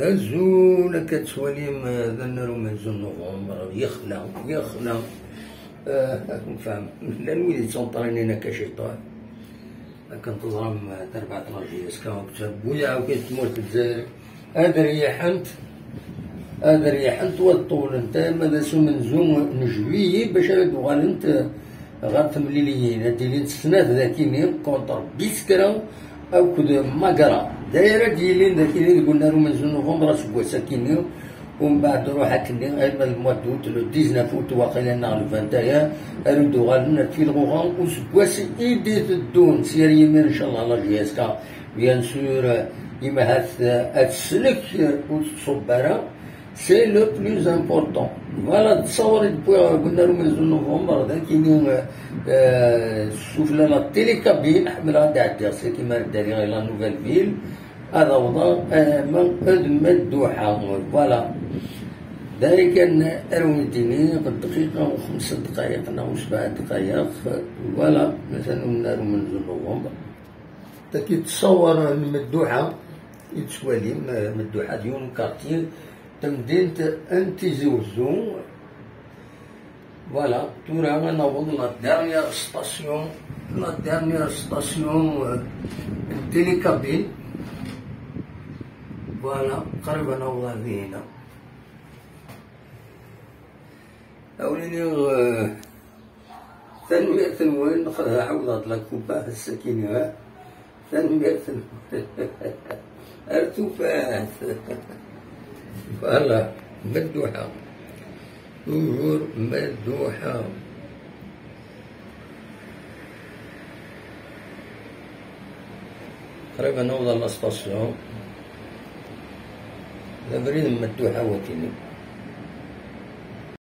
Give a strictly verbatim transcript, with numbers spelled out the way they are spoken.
Azul, akka tettwalim, eh, d annar umenzu n November, yexla, yexla. Eh, fhem, llan wid yettwanṭrinin akka ciṭuḥ. Akken teẓram, eh, tarbaɛt n la J S K, akk tarbuyya, akk tmurt n Lezzayer, ad ryiḥent, ad ryiḥent, wa ṭṭuwlent, ama d ass umenzu n juillet, bac ara d-uɣalent, eh, ɣer temliliyin, ad d-ilint snat dakini, contre Biskra, akked Magra. D ayen ara d-yilin dakini deg unnar umenzu n November aseggas akini, umbeɛd ruḥ akkenni, arma d mois d'août, le dix-neuf août waqila neɣ le vingt et un, ara d-uɣalen ar tilɣuɣa useggas i d-iteddun. Si ar yimir, ncallah, la J S K, bien sûr, imahat, eh, ad teslek, eh, ur tettṣubb ara. C'est le plus important. Voilà, ttṣawar i d-wwiɣ deg unnar umenzu n November, d akini, eh, sufella la télécabine, ḥemmleɣ ad d-ɛeddiɣ s akin ara ddariɣ i la Nouvelle Ville, ad awḍeɣ, eh, ma ad ma dduḥa, voilà. D ayen kan ara wen-d-iniɣ, dqiqa u xemsa dqayeq neɣ u sebɛa dqayeq, voilà, matan unnar umenzu n November. Taki ttṣawar n Medduḥa, i tettwalim, eh, Medduḥa d yiwen n quartier, tamdint n Tizi Wezzu. Voilà, tura ad naweḍ la dernière station, la dernière station, euh, n télécabine. Voilà, qrib ad naweḍ ar dihina. Awen-iniɣ, euh, tanemmirt-nwen, xedɛeɣ-d la coupe ass-akini, ha? Tanemmirt-nwen. Ar tufat. Voilà, Medduḥa. Toujours Medduḥa. Qrib ad naweḍ ar la station. D abrid n Medduḥa wakini.